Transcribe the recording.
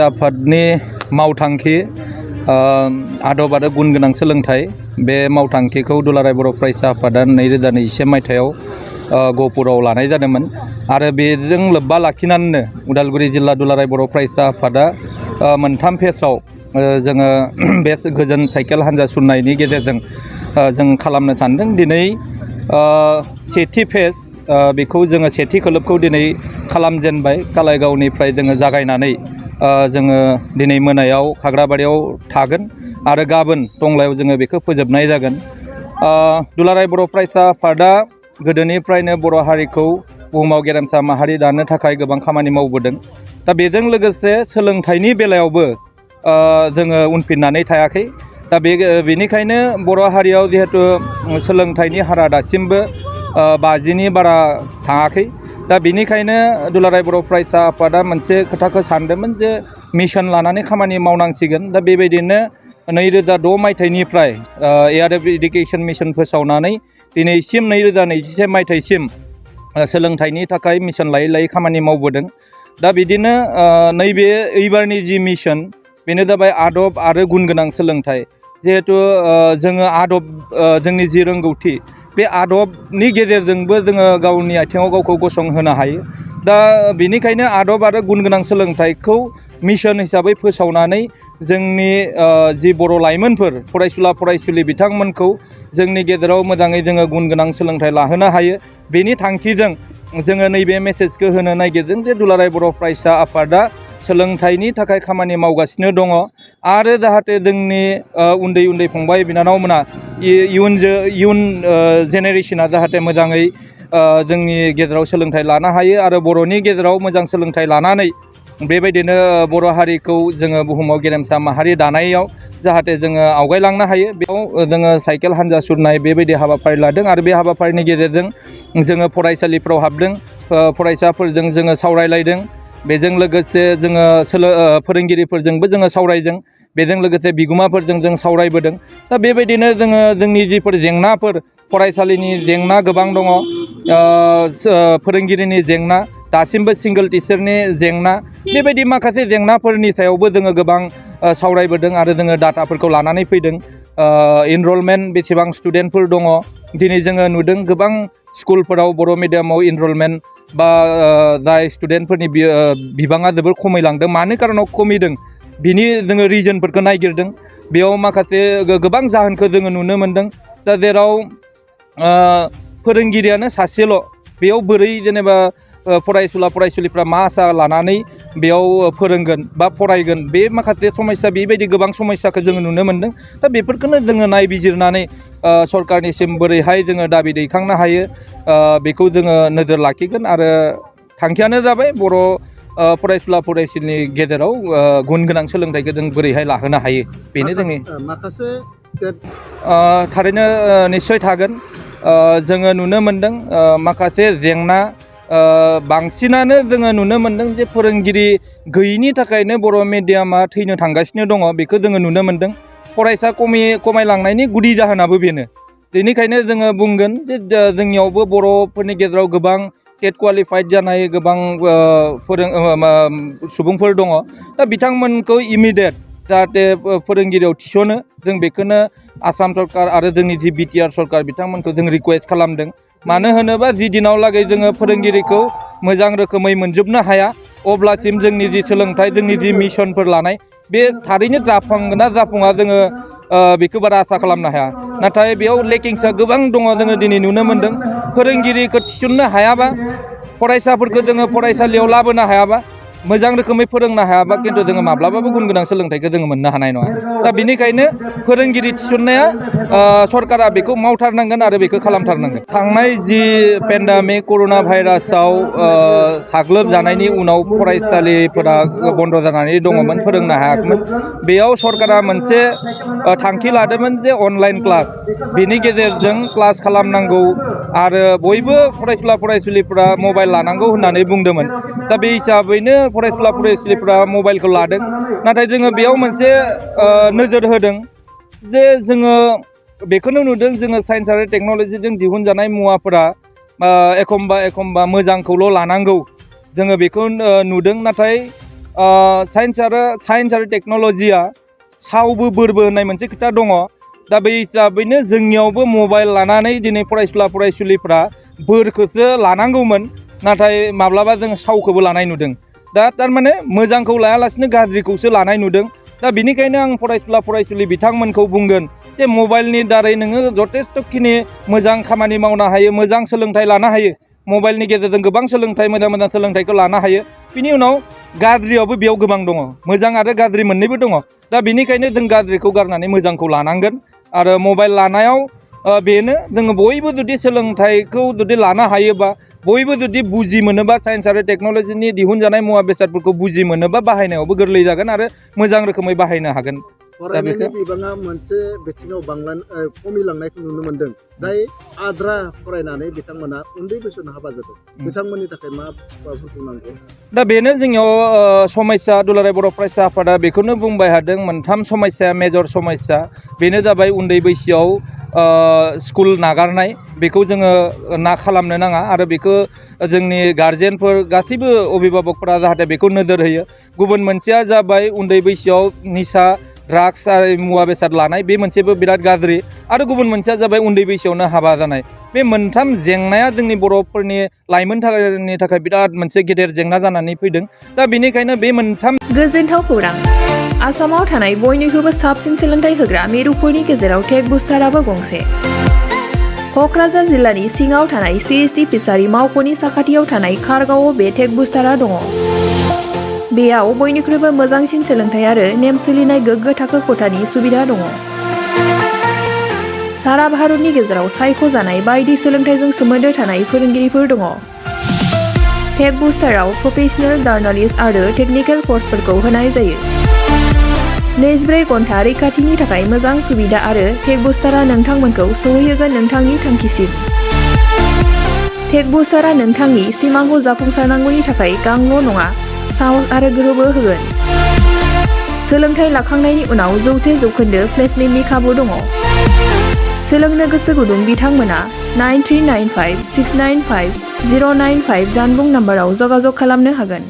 आफादनि मावथांखि आदब आरो गुन गोनां सोलोंथाइ बे मावथांखिखौ दुलाराय बर' फरायसा आफादा 2021 मायथाइयाव गहपुराव लानाय जादोंमोन आरो बेजों लोब्बा लाखिनानैनो उदालगुरि जिल्ला दुलाराय बर' फरायसा आफादा मोनथाम फेजआव जोङो बे गोजोन साइकेल हान्जा सुरनायनि गेजेरजों जों खालामनो सानदों। दिनै सेथि फेज बेखौ जोङो सेथि खोलोबखौ दिनै खालामजेनबाय। कालाइगावनिफ्राय जोङो जागायनानै जोङो दिनै मोनायाव खाग्राबारियाव थागोन आरो गाबोन टंलायाव जोङो बेखौ फोजोबनाय जागोन। दुलाराय बर' फरायसा आफादा गोदोनिफ्रायनो बर' हारिखौ बुहुमाव गेरेमसा माहारि दानो थाखाय गोबां खामानि मावबोदों। दा बेजों लोगोसे सोलोंथाइनि बेलायावबो जोङो उनफिननानै थायाखै। दा बेनिखायनो बर' हारियाव जिहेथु सोलोंथाइनि हारा दासिमबो 50नि बारा थाङाखै। दा बेनिखायनो दुलाराय बर' फरायसा आफादा मोनसे खोथाखौ सानदोंमोन जे मिशन लानानै खामानि मावनांसिगोन। दा बेबायदिनो 2006 मायथाइनिफ्राय एआरएफ इडुकेसन मिशन फोसावनानै दिनैसिम 2021 मायथाइसिम सोलोंथाइनि थाखाय मिशन लायै लायै खामानि मावबोदों। दा बिदिनो नैबे एबारनि जि मिशन बेनो जाबाय आदब आरो गुन गोनां सोलोंथाइ। जिहेथु जोङो आदब जोंनि जि रोंगौथि बे आदबनि गेजेरजोंबो जोङो गावनि आथिङाव गावखौ गसंहोनो हायो। दा बेनिखायनो आदब आरो गुन गोनां सोलोंथाइखौ मिशन हिसाबै फोसावनानै जोंनि जि बर' लाइमोनफोर फरायसुला फरायसुलि बिथांमोनखौ जोंनि गेजेराव मोजाङै जोङो गुन गोनां सोलोंथाइ लाहोनो हायो। बेनि थांखिजों जोङो नैबे मेसेजखौ होनो नागिरदों जे दुलाराय बर' फरायसा आफादा सोलोंथाइनि थाखाय खामानि मावगासिनो दङ आरो जाहाथे जोंनि उन्दै उन्दै फंबाय बिनानावमोना इयुन जेनेरेशना जाहाथे मोजाङै जोंनि गेजेराव सोलोंथाइ लानो हायो आरो बर'नि गेजेराव मोजां सोलोंथाइ लानानै बेबायदिनो बर' हारिखौ जोङो बुहुमाव गेरेमसा माहारि दानायाव जाहाथे जोङो आवगायलांनो हायो। बेयाव जोङो साइकेल हान्जा सुरनाय बेबायदि हाबाफारि लादों आरो बे हाबाफारिनि गेजेरजों जोङो फरायसालिफ्राव हाबदों, फरायसाफोरजों जोङो सावरायलायदों। बेजों लोगोसे जोङो फोरोंगिरिफोरजोंबो जोङो सावरायदों। बेजों लोगोसे बिगोमाफोरजों जों सावरायबोदों। दा बेबायदिनो जोङो जोंनि जिफोर जेंनाफोर फरायसालिनि जेंना गोबां दङ, फोरोंगिरिनि जेंना, दासिमबो सिंगोल टिचारनि जेंना, बेबायदि माखासे जेंनाफोरनि सायावबो जोङो गोबां सावरायबोदों आरो जोङो डाटाफोरखौ लानानै फैदों। इनरलमेन्ट बेसेबां स्टुडेन्टफोर दङ दिनै जोङो नुदों गोबां स्कुलफोराव बर' मिडियामाव इनरलमेन्ट बा जाय स्टुडेन्टफोरनि बिबाङा जोबोर खमायलांदों। मानो कारनाव खमिदों बिनि जोङो रिजनफोरखौ नायगिरदों। बेयाव माखासे गोबां जाहोनखौ जोङो नुनो मोन्दों। दा जेराव फोरोंगिरियानो सासेल' बेयाव बोरै जेनेबा फरायसुला फरायसुलिफ्रा मा आसा लानानै बेयाव फोरोंगोन बा फरायगोन, बे माखासे समस्या बेबायदि गोबां समस्याखौ जोङो नुनो मोन्दों। दा बेफोरखौनो जोङो नायबिजिरनानै सरकारनिसिम बोरैहाय जोङो दाबि दैखांनो हायो बेखौ जोङो नोजोर लाखिगोन आरो थांखियानो जाबाय बर' फरायसुला फरायसुलिनि गेजेराव गुन गोनां सोलोंथाइखौ जों बोरैहाय लाहोनो हायो, बेनो जोंनि माखासे थारैनो निस्सय थागोन। जोङो नुनो मोन्दों माखासे जेंना बांसिनानो जोङो नुनो मोन्दों जे फोरोंगिरि गैयिनि थाखायनो बर' मिडियामा थैनो थांगासिनो दङ, बेखौ जोङो नुनो मोन्दों। फरायसा खमायलांनायनि गुदि जाहोनाबो बेनो। बेनिखायनो जोङो बुंगोन जे जोंनियावबो बर'फोरनि गेजेराव गोबां टेट क्वालिफाइड जानाय गोबां सुबुंफोर दङ। दा बिथांमोनखौ इमिडियेट जाहाथे फोरोंगिरियाव थिसनो, जों बेखौनो आसाम सरकार आरो जोंनि जि बिटिआर सरकार बिथांमोनखौ जों रिकुवेस्ट खालामदों। मानो होनोबा जि दिनावलागै जोङो फोरोंगिरिखौ मोजां रोखोमै मोनजोबनो हाया अब्लासिम जोंनि जि सोलोंथाइ, जोंनि जि मिशनफोर लानाय बे थारैनो जाफुंगोन ना जाफुङा जोङो बेखौ बारा आसा खालामनो हाया। नाथाय बेयाव लेकिंसा गोबां दङ, जोङो दिनै नुनो मोन्दों। फोरोंगिरिखौ थिसननो हायाबा, फरायसाफोरखौ जोङो फरायसालियाव लाबोनो हायाबा, मोजां रोखोमै फोरोंनो हायाबा खिन्थु जोङो माब्लाबाबो गुन गोनां सोलोंथाइखौ जोङो मोननो हानाय नङा। दा बेनिखायनो फोरोंगिरि थिसननाया सरकारा बेखौ मावथारनांगोन आरो बेखौ खालामथारनांगोन। थांनाय जि पेन्डामिक कर'ना भाइरासाव साग्लोबजानायनि उनाव फरायसालिफोरा बन्द' जानानै दङमोन, फोरोंनो हायाखैमोन। बेयाव सरकारा मोनसे थांखि लादोंमोन जे अनलाइन क्लास, बेनि गेजेरजों क्लास खालामनांगौ आरो बयबो फरायसुला फरायसुलिफ्रा मबाइल लानांगौ होननानै बुंदोंमोन। दा बे हिसाबैनो फरायसुला फरायसुलिफ्रा मबाइलखौ लादों। नाथाय जोङो बेयाव मोनसे नोजोर होदों जे जोङो बेखौनो नुदों, जोङो साइन्स आरो टेक्न'लजिजों दिहुनजानाय मुवाफोरा एखमबा मोजांखौल' लानांगौ, जोङो बेखौ नुदों। नाथाय साइन्स आरो टेक्न'लजिया सावबो बोरबो होननाय मोनसे खोथा दङ। दा बे हिसाबैनो जोंनियावबो मबाइल लानानै दिनै फरायसुलिफ्रा बोरखौसो लानांगौमोन, नाथाय माब्लाबा जों सावखौबो लानाय नुदों। दा थारमाने मोजांखौ लायालासिनो गाज्रिखौसो लानाय नुदों। दा बिनिखायनो आं फरायसुलि बिथांमोनखौ बुंगोन जे मबाइलनि दारै नोङो जथेस्थ'खिनि मोजां खामानि मावनो हायो, मोजां सोलोंथाइ लानो हायो। मबाइलनि गेजेरजों गोबां मोजां सोलोंथाइखौ लानो हायो। बिनि उनाव गाज्रियावबो बेयाव गोबां दङ, मोजां आरो गाज्रि मोननैबो दङ। दा बिनिखायनो जों गाज्रिखौ गारनानै मोजांखौ लानांगोन। आरो मबाइल लानायाव बेनो जोङो बयबो जुदि सोलोंथाइखौ जुदि लानो हायोबा, बयबो जुदि बुजि मोनोबा, साइन्स आरो टेक्न'लजिनि दिहुनजानाय मुवा बेसादफोरखौ बुजि मोनोबा बाहायनायावबो गोरलै जागोन आरो मोजां रोखोमै बाहायनो हागोन। फरायनायनि बिबाङा मोनसे बिथिङाव खमिलांनायखौ नुनो मोनदों। जाय आद्रा फरायनानै बिथांमोना उन्दै बैसोआवनो हाबा जादों, बिथांमोननि थाखाय मा नांगौ? दा बेनो जोंनियाव समस्या। दुलाराय बर' फरायसा आफादा बेखौनो बुंबाय थादों, मोनथाम समस्या, मेजर समस्या। बेनो जाबाय उन्दै बैसोआव स्कुल नागारनाय, बेखौ जोङो खालामनो नाङा आरो बेखौ जोंनि गार्जेनफोर गासैबो अभिभाबकफोरा जाहाथे बेखौ नोजोर होयो। गुबुन मोनसेया जाबाय उन्दै बैसोआव निसा ड्राग्स आरो मुवा बेसाद लानाय, बे मोनसेबो बिराद गाज्रि। आरो गुबुन मोनसेया जाबाय उन्दै बैसोआवनो हाबा जानाय। बे मोनथाम जेंनाया जोंनि बर'फोरनि लाइमोनफोरनि थाखाय बिराद मोनसे गेदेर जेंना जानानै फैदों। दा बेनिखायनो बे मोनथाम गोजोनथाव खौरां। आसामाव थानाय बयनिख्रुइबो साबसिन सोलोंथाइ होग्रा मिरुफोरनि गेजेराव टेक बुस्टाराबो गंसे। क'क्राझार जिल्लानि सिङाव थानाय CST फिसारि मावख'नि साखाथियाव थानाय खारगावआव बे टेक बुस्टारा दङ। बेयाव बयनिख्रुइबो मोजांसिन सोलोंथाइ आरो नेम सोलिनाय गोग्गो थाखो खथानि सुबिदा दङ। सारा भारतनि गेजेराव सायख'जानाय बायदि सोलोंथाइजों सोमोन्दो थानाय फोरोंगिरिफोर दङ। टेक बुस्टाराव प्रफेशनेल, जार्नालिस्ट आरो टेकनिकेल कर्सफोरखौ होनाय जायो। 24 घन्टा रैखाथिनि थाखाय मोजां सुबिदा आरो टेक बुस्टारा नोंथांमोनखौ सौहैहोगोन नोंथांनि थांखिसिम। टेक बुस्टारा नोंथांनि सिमांखौ जाफुंसारनांगौनि थाखाय गांल' नङा, साहस आरो गोहोबो होगोन। सोलोंथाइ लाखांनायनि उनाव 100% प्लेसमेन्टनि खाबु दङ। सोलोंनो गोसो गुदुं बिथांमोना 9395695095 जानबुं नाम्बाराव जगाजग खालामनो हागोन।